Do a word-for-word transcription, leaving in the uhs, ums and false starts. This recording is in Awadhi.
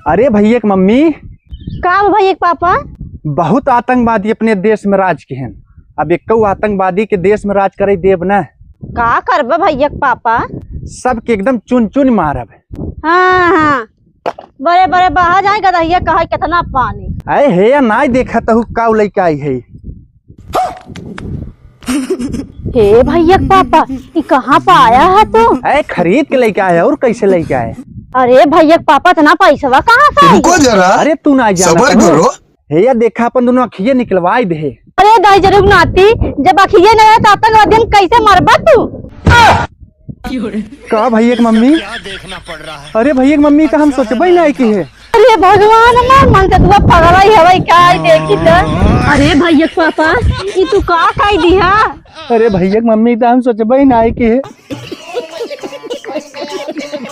अरे भैया के मम्मी। का बा भैया के पापा? बहुत आतंकवादी अपने देश में राज किहेन। अब एक्कौ आतंकवादी के देश में राज करे देब न। का करबा भैया के पापा? सबके एकदम चुन चुन मारब। हाँ, हाँ। बड़े बड़े बहा जाए गदहिया, कहे कितना पानी। अरे हे या नाई देखत हूँ का लइका आई है। हे भैया के पापा, ई कहाँ पे आया है तू? अरे खरीद के लइका है, और कैसे लइका है? अरे भैया के पापा, इतना पैसवा कहाँ से आई? रुको जरा, अरे तू ना जाना सबर करो। करो। हे या देखा, अपन दोनों अखिये निकलवाई दे। अरे दाई जरूर नाती, जब अखिये न रहे तो आतंकवादियन कैसे मरबा तू? का भैया के मम्मी? अरे भैया के मम्मी, तो हम सोचबे नहीं की है। अरे भगवान, हमार मन से दुआ पगला ही हवाई का ही देखी तो। अरे भैया के पापा, ई तू का कह दिहा? अरे भैया के मम्मी, तो हम सोचबे नहीं की है।